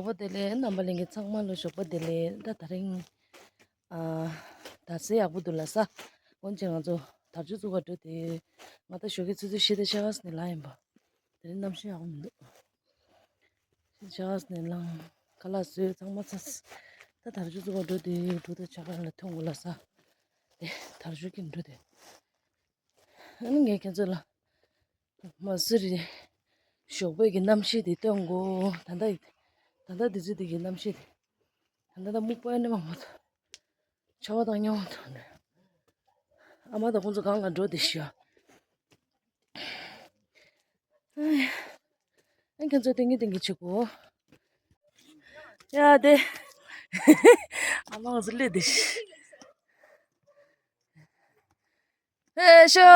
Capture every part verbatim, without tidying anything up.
ཞོགས་པ་བདེ་ལེགས། རྣམ་པ་ལྷན་རྒྱས་ཚང་མ་ལ་ཞོགས་པ་བདེ་ལེགས། ད་དེ་རིང་ཨ་དར་ཟས་ཡག་པོ་འདུག་ལ་ས། འོན་ཀྱང་ང་ཚོ་དར་ལྕོག་བཙུགས་ག་འགྲོ་དེ། ང་ད་ཞོགས་ཀས་ཆུ་ཚོད་བཞི་དང་ཕྱེད་ཀ་ནས་ལངས་ཡིན་པ། དེ་རིང་གནམ་གཤིས་ཡག་པོ་མི་འདུག་ཕྱེད་ཀ་ནས་ལངས། ཁ་ལག་བཟོས། ཚང་མ་ཚར། ད་དར་ལྕོག་བཙུགས་ག་འགྲོ་དེ། དྲུག་དང་ཕྱེད་ཀ་ལ་ཐོན་དགོས་ལ་ས། དེ་དར་ལྕོག་ཁྱེར་འགྲོ་དེ། ཨ་ནི་ངས་ཁྱེད་ཚོ་ལ་མ་སུ་རི་ཞོགས་པའི་གི་གནམ་གཤིས་དེ་སྟོན་གོ། ད་ལྟ་ད་ལྟ་དུས་ཚོད་དེ་གི་གནམ་གཤིས་དེ། ད་ལྟ་ད་སྨུག་པ་ནི་མང་པོ་འདུག་ཆར་པ་དང་སྔོན་པོ་འདུག་ཨ་མ་དང་ཁོང་ཚོ་སྒང་ལ་འགྲོ་དེ་ཤི་ཡ། ཨ་ཁྱེད་ཚོ་ཏིང་ངེ་ཏིང་ངེ་བྱེད་གོ། ཡ་དེ། ཨ་མ་ང་ཚོ་སླེབས་དེ་ཤི། ཨེ་ཤོ།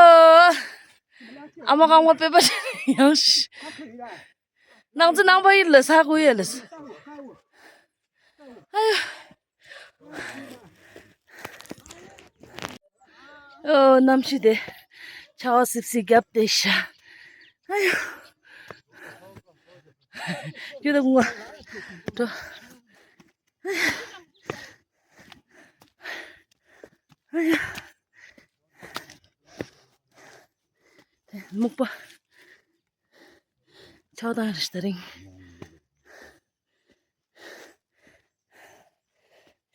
ཨ་མ་རྐང་པ་པེ་པ་ཡང་ཤི། ནང་ཚོ་ནང་པ་ཡིན་ལ་ས་གོ་ཡ་ལ་ས། ཨ་ཡོ། ཨོ་གནམ་གཤིས་དེ་ཆར་པ་སིབ་སིབ་བརྒྱབ་དེ་ཤ། ཨ་ཡོ། ཁྱོད་ད་ངུ་འགྲོ། ཨ་ཡོ། སྨུག་པ་ཆགས་སྡང་རེད་ད་རིང་།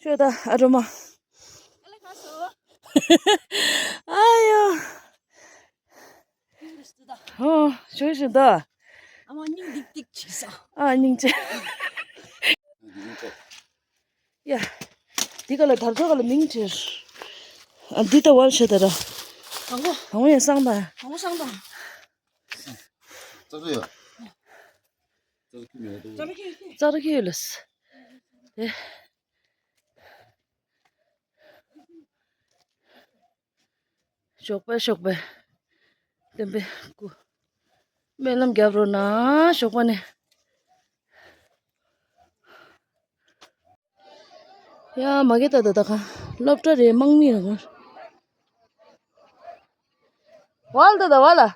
ཤོད་ད་ཨ་རོ་མ། ཨ་ཡོ། ཨོ་ཤོད་ཤོད་ད། ཨ་མ་སྙིང་ཏིག་ཏིག་བྱེད་ས། ཨ་སྙིང་རྗེ། ཡ། འདི་ག་ལ་དར་ལྕོག་ག་ལ་མིང་བྲིས། ཨ་འདི་ད་ཝལ་ཤ་ད་ར། དང་པོ། དང་པོ་ཡང་སང་ད། དང་པོ་སང་ད། ཙག་ཙག་ཡོད། ཙག་ཙག་ཁྱི་མེད་དོ། ཙག་ཙག་ཁྱི་ཙག་ཙག་ཁྱི་ཡོད་ལ་ས། དེ། ཞོགས་པ་ཞོགས་པ། བསྟན་པའི་སྐུ། སྨོན་ལམ་རྒྱབ་རོགས་གནང་ཞོགས་པ་ནས། ཡ་མ་གི་ད་ད་ད་ག་སློབ་གྲྭ་རེད་དམག་མི་རེད་ངོ་། ཝལ་ད་ད་ཝལ།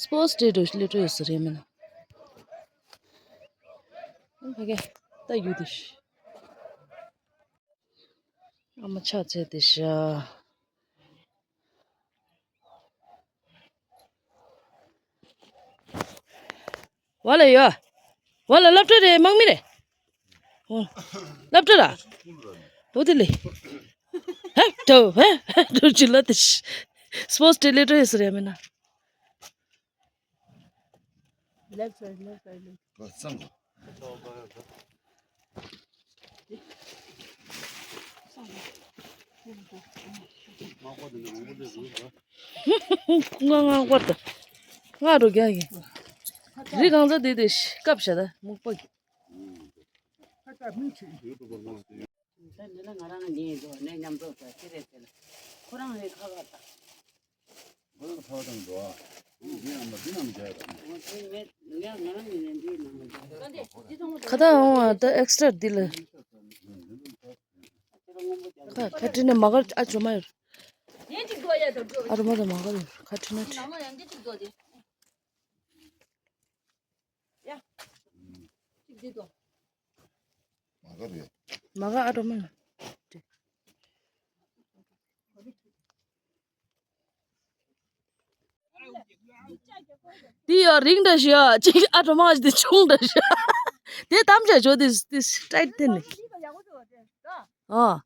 སྤོར་ཊི་ཌེ་འགྲོ་སླེབས་འགྲོ་ཡོད་ས་རེད་མིན་ན། ཕ་གི་ད་ཡོད་དེ་ཤི། ཨ་མ་ཕྱག་འཚལ་ཏེ་བཞག་ཝལ་ཡོད། ཝལ་སློབ་གྲྭ་རེད་དམག་མི་རེད། ཨོ། སློབ་གྲྭ་ར། འོ་དེ་ལས། ཧེ་ཏོ་ཧེ་ཧེ་ཏོ་ཅི་ལ་དེ་ཤི། སྤོར་ཊི་ཌེ་སླེབས་འགྲོ་ཡོད་ས་རེད་མིན་ན། Left side, left side, left. ཨ་སང་། ང་ང་བར་དུ། ང་རུ་རྒྱག་གི། རི་གང་ཚ་དེ་དེ་ཤི་སྐབས་བྱ་ད་སྨུག་པ་གི། ད་འདི་ལ་ང་རང་ནས་འགྲོ་ནས་མཉམ་འགྲོ་ད་ཁྱེད་རེད་ཟེར་ལ། ཁོ་རང་རེད་ཁ་ཁ་ད། ཁ་ད་འོང་ད་ཨེག་སི་ཊ་ར་འདི་ལ། ཁ་ཁ་ཁྲི་ནས་མ་གར་ཨ་ཅོ་མ་ཡོད། ཨ་རོ་མ་ད་མ་གར་ཡོད་ཁ་ཁྲི་ནས་ཁྲི། མ་ག་རེད། མ་ག་ཨ་རོ་མ། འདི་ཡོ་རིང་འདྲ་ཞིག་ཡོ་ཅིག་ཨ་རོ་མ་ཞིག་འདི་ཆུང་འདྲ་ཞིག་དེ་དམ་བྱ་ཆོ་དེ་དེ་སི་ཊེ་ཊི་དེ་ནི། ཨ།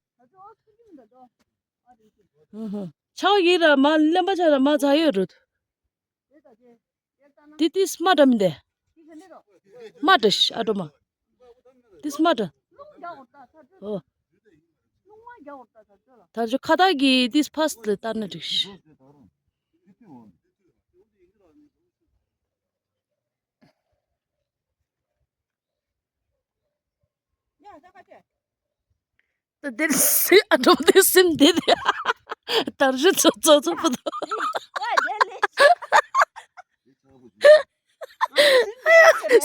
ཧུ་ཧུ། ཆའོ་ཡིན་ར་མ་གླེན་པ་ཆ་ར་མ་ཚ་ཡོད་རུད། དེ་དེ་སྨ་འདྲ་མི་འདེ། སྨ་འདྲ་ཤི་ཨ་འགྲོ་མ། དེ་སྨ་འདྲ། ཨོ། ད་ཆོ་ཁ་བཏགས་ཀྱི་དེ་ཕ་སི་ལ་བཏགས་ན་འགྲིག་ཤི། ད་འདིར་སི་ཨ་འགྲོ་འདིར་སིམ་འདི་དེ། དར་ཞུ་ཚོ་ཚོ་ཚོ་པོ་དོ།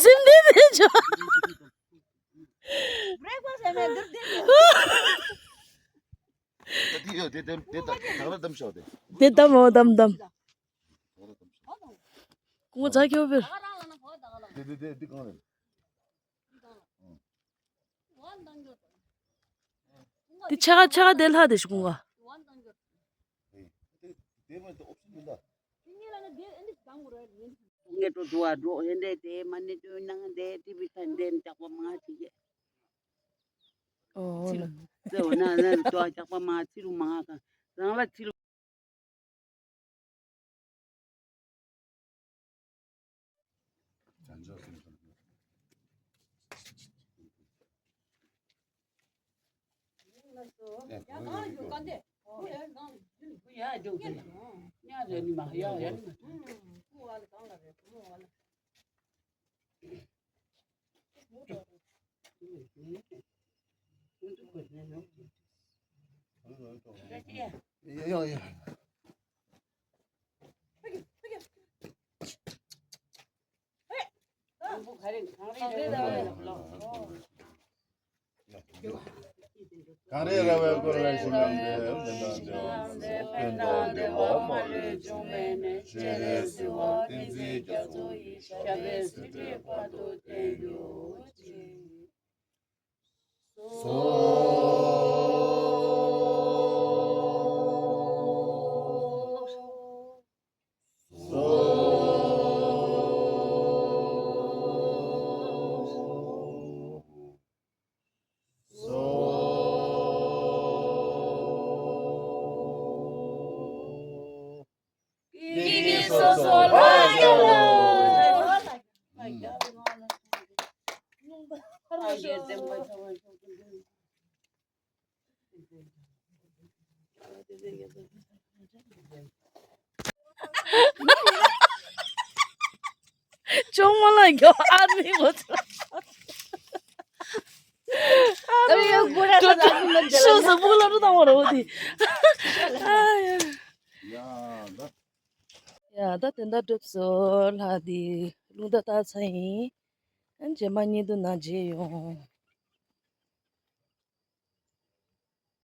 སིམ་འདི་དེ་ཆོ། དེ་དམ་འོ་དམ་དམ། ཀུན་དགའ་རྫ་ཁྱོད་བེར། དེ་དེ་དེ་འདི་གང་རེད། འདི་ཆ་ག་ཆ་ག་དེ་ལྷ་དེ་ཞིག་ཀུན་དགའ། དེ་དེ་མ་དེ་ཨོབ་སི་མི་འདུག་ངས་འགྲོ་འགྲོ་བ་འགྲོ་ཧེ་འདྲེ་དེ་མ་ནི་དོན་ནང་དེ་ཏི་བི་ཐན་དེ་ནི་ཇག་པ་མང་ཅིག་གི། ཨོ་ལ། ཚེ་འོ་ན་ན་དོ་ཇག་པ་མང་ཚི་རུ་མང་ག་རང་ལ་ཚི་རུ། གངས་རི་ར་བའི་སྐོར་ལ་ཞིང་ཁམས་འདི་ལྡན་དང་འདྲ་བ་ཕན་དང་བདེ་བ་མ་ལུས་འབྱུང་བའི་གནས། སྤྱན་རས་གཟིགས་དབང་བསྟན་འཛིན་རྒྱ་མཚོ་ཡི་ཞབས་པད་སྲིད་མཐའི་བར་དུ་བརྟན་གྱུར་ཅིག་སོ། སོ། སོ། སོ་སོ་ལ་སྐྱབས་ལོ། ཅོང་མ་ལ་གྱོ་ཨ་མི་ངོ་ཚ། ཨ་མི་ངོ་ཚ། ཤོ་ཟ་བུ་ལ་རུ་དང་བ་རོ་དི། ཡ་ད། ཡ་ད་དེ་འདྲ་གྲུབ་སོ་ལྷ་དི་ལུང་ད་ད་ཚ་ཡིན། ཨན་རྗེས་མ་ཉིད་དུ་ན་རྗེས་ཡོང་།